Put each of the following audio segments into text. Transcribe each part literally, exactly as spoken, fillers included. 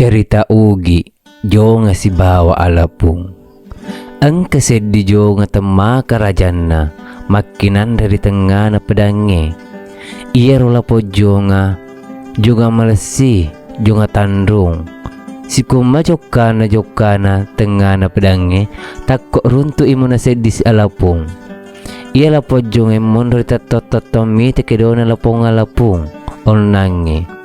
Cerita Ugi, Jonga sibawa Alapung. Engka seddi jonga temmaka rajanna, makkinanre ri tengngana pedangnge. Iyaro lapong jonga, jonga malessi, jonga tanrung. Sikumma jokkana-jokkana tengngana pedangnge, takko runtu'i muna seddi si Alapung. Iya lapong jonga monro ri tettong-tettong mita kedona lapong Alapung onnangnge.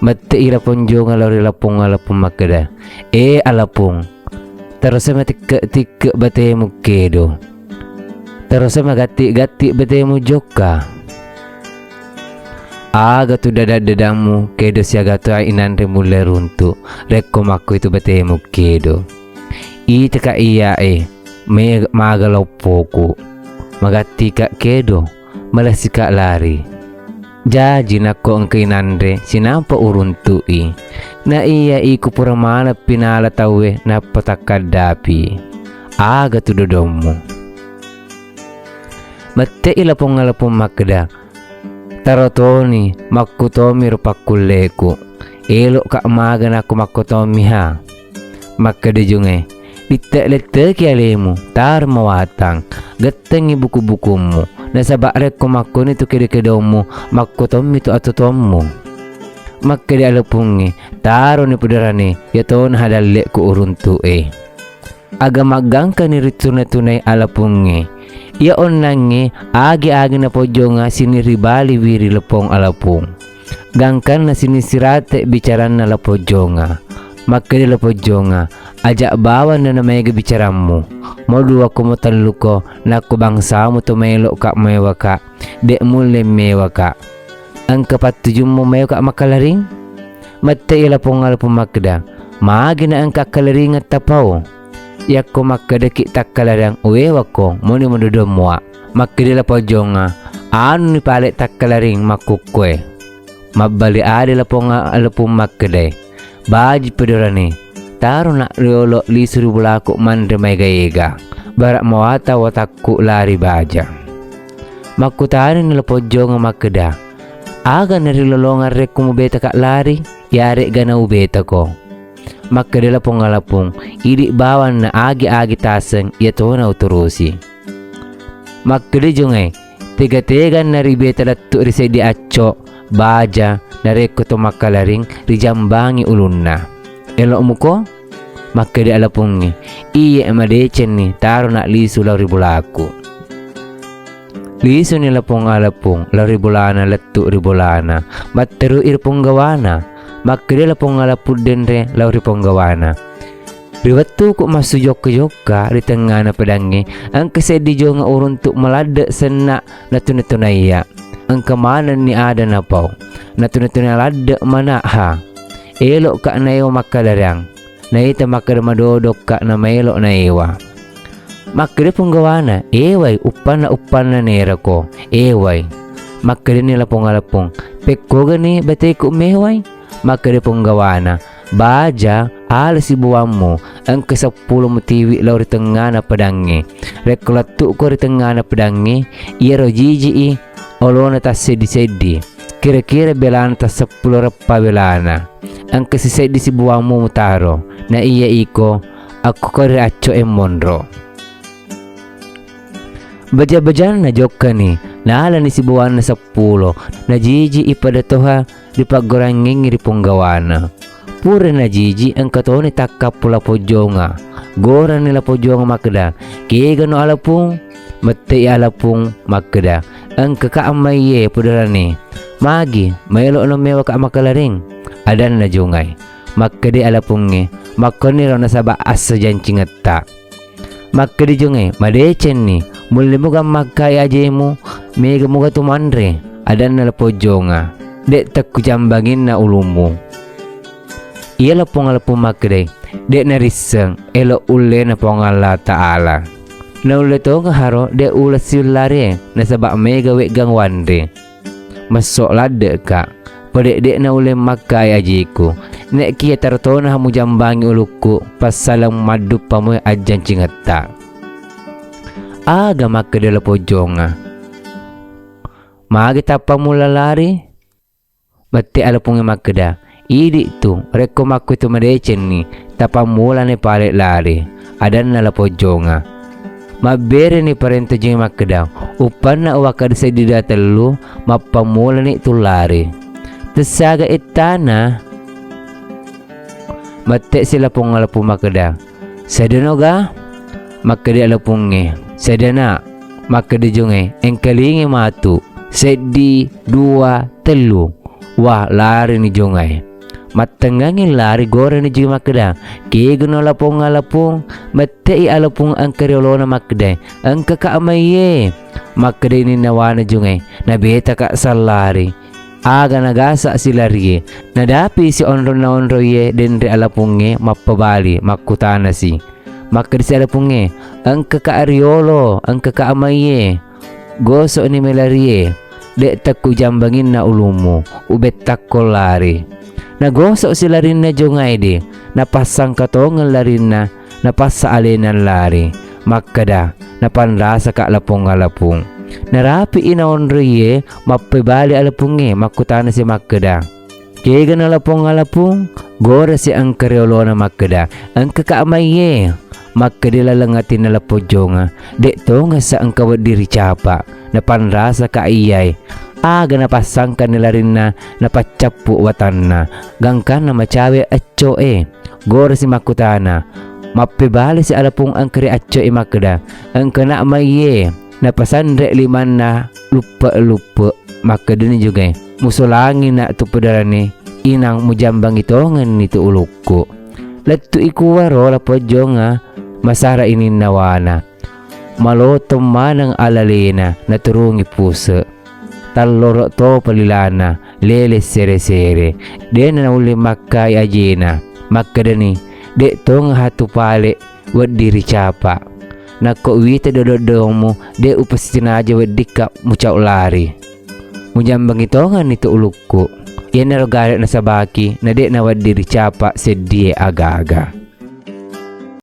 Mette'i lapong jonga lao ri lapong Alapung makkeda, "E Alapung, terusai matikke-tikke batemu kedo. Terusai magatti-gatti batemu jokka. Aga tu dada-dadammu kedo siaga tu inanre mulle runtu rekko makkuitu batemu kedo. Itaka iyae me-, maga loppoku. Magattika kedo, malessika lari. Jaji nakko engka inanre sinampa uruntu'i. Na iya iko pura maneppi nala tauwe nappa takkaddapi. Aga tu dodommu." Mette'i lapong Alapung makkeda, "Taro toni, makkutomiro pakkulleku. Elo'ka maga nakko makkutommi ha." Makkeda jongae, "Litte-letteki alemu, taro mawatang, gettengngi buku-bukummu, nasaba rekko makkoni tu kedo-kedommu, makkutommi tu atutommu." Makkeda Alapungnge, "Taroni pudarane, yatona hadalle'ku uruntu'e." Aga maggangkani rituna-tunai Alapungnge. Iya onnangnge agi-agi napojonga sini ribaliwi ri lapong Alapung. Gangkanna sini sirate bicaranna lapong jonga. Makkeda lapong jonga, "Aja bawanna namaega bicarammu. Moduwako motelluko nakko bangsamu to maelokka mewaka, de mulle mewaka. Engka pattujummu mewaka makalaring?" Mette'i lapong Alapung makkeda, "Magi na engka akkalaringeng tapau? Yakko makkedaki takkalariang uwewako moni mododo mua." Makkeda lapong jonga, "Anuni pale takkalaring makkukkoe." Mabbali ada lapong Alapung makkedae, "Baji pedorane, taro nak riolo lisu ri bolaku manre maega-ega. Bara mawata watakku lari baja." Makkutanani lapong jonga makkeda, "Aga narilolongeng rekko mubetaka lari, yaregga naubetako?" Makkeda lapong Alapung, "Idi bawanna agi-agi taseng, iyatona uturusi." Makkeda jongae, "Tega-teganna ribeta lettu ri seddi acco, baja, narekko to makkalaring rijambangi ulunna. Elokmuko?" Makkeda Alapungnge, "Iye, madecenni, taro nak lisu lao ri bolaku." Lisuni lapong Alapung lao ri bolana, lettu ri bolana, matterui ri ponggawana. Makkeda lapong Alapung denre lao ri ponggawana, "Ri wettuku massu jokka-jokka ri tengngana pedangnge, engka seddi jonga uruntu maladde senna natuna-tunaiya. Engka manenni ada napau. Natuna-tuna ladde manakha. Elokka naewa makkalareang. Naita makkeda madodokka namaelo naewa." Makkeda ponggawana, "Ewai, uppanna-uppanna nerako, ewai." Makkedani lapong Alapung, "Pekkogani bateku mewai?" Makkeda ponggawana, "Baja, ala sibuammu, engka seppulo mutiwi lao ri tengngana pedangnge. Rekko lettuko ri tengngana pedangnge, iyaro jiji'i olona tasseddi-seddi. Kira-kira belana tasseppulo reppa belana. Engka siseddi sibuammu mutaro, na iya iko akkukori accoe monro." Baja-bajanna jokkani, nalani sibuanna seppulo, najiji'i pada toha ripaggorangngengngi ri ponggawana. Pura najiji engka toni takkappu lapong jonga. Gorani lapong jonga makkeda, "Kegano Alapung?" Mette'i Alapung makkeda, "Engkaka maiye pudarani. Magi, maelo no mewaka makalaring?" adanna jongae. Makkeda Alapungnge, "Makkoniro nasaba assa jancingetta." Makkeda jongae, "Madecenni, mulle muga makkai ajemu, mega muga tu manre," adanna lapong jonga, "De tekkujambanginna ulummu." Iya lapong Alapung makkedai, "De narisseng, elo ullena Puang Allah Ta'ala. Naulle tonga haro de ulessi ullarie, nasaba mega weggang wanre." Messo ladde'ka, pede' de' naulle makkai ajiku. Ne'kiya tarotona mujambangi ulukku, passaleng madduppa moe ajjancingetta. Aga makkeda lapong jonga? Magi tappa mulla lari? Mette Alapungnge makkeda, Idi'tu, rekko makkuitu madecenni, tapammulani pale lari, adanna La Pojjonga. Mabbereni parenta Jongai makkeda, uppanna uwakkeda seddi dua tellu, mappammulani tu lari. Tessaga ettana, mette'si La Pong Alapung makkeda, "Sedano ga?" Makkeda Alapungnge, "Sedana." Makkeda Jongai, "Engkalingi matu, seddi, dua, tellu." Wah, larini Jongai. Mattengngangi lari, gorani Jongai makkeda, "Kegano La Pong Alapung?" Mette'i Alapung engka ri olona makkeda, "Engkaka maiye." Makkeda ininna wana Jongai, "Nabetaka sallari." Aga nagasa silarie, nadapi si onrong naonroie denre Alapungnge mappabali makkutanasi. Makkeda si Alapungnge, "Engkaka riolo, engkaka maiye." Goso'ni melarie, "De' tekku jambanginna ulummu, ubettakko lari." Nagoso' si larinna Jongai de, napassangka tongeng larinna, napassa alena lari. Makkeda, "Napanrasaka La Pong Alapung." Narapi'i naonroie, mappebali Alapungnge, makkutanasi makkeda, "Kegana La Pong Alapung?" Gorasi engka ri olona makkeda, "Engkaka maiye." Makkeda laleng atinna La Pojjonga, "De' tongessa engka wedding ricapa, napanrasaka iyae." Aga napassangkani larinna, napaccappu watanna, gangkanna macawe acco'e. Gorasi makkutana, mappebalesi Alapung engka ri acco'e makkeda, "Engkana maiye?" Napasanre limanna luppe-luppe. Makkedani Jongai, "Musolangi na' tu pedarane, inang mujambangi tongenni tu ulukku." Lettu'i kuwaro La Pojjonga, masara ininna wana. Malotong maneng alalena, naturungi puse. Talloro topa lilana, lele sere-sere. De'na naulle makkai ajena. Makkedani, "De' tongaha tu pale wedding ricapa. Nakko uwita dodong-dodongmu, de' upasitinaja weddikka mucau lari. Mujambangi tongenni tu ulukku." Iyanaro gare nasabaki, na de' nawedding ricapa seddie aga-aga.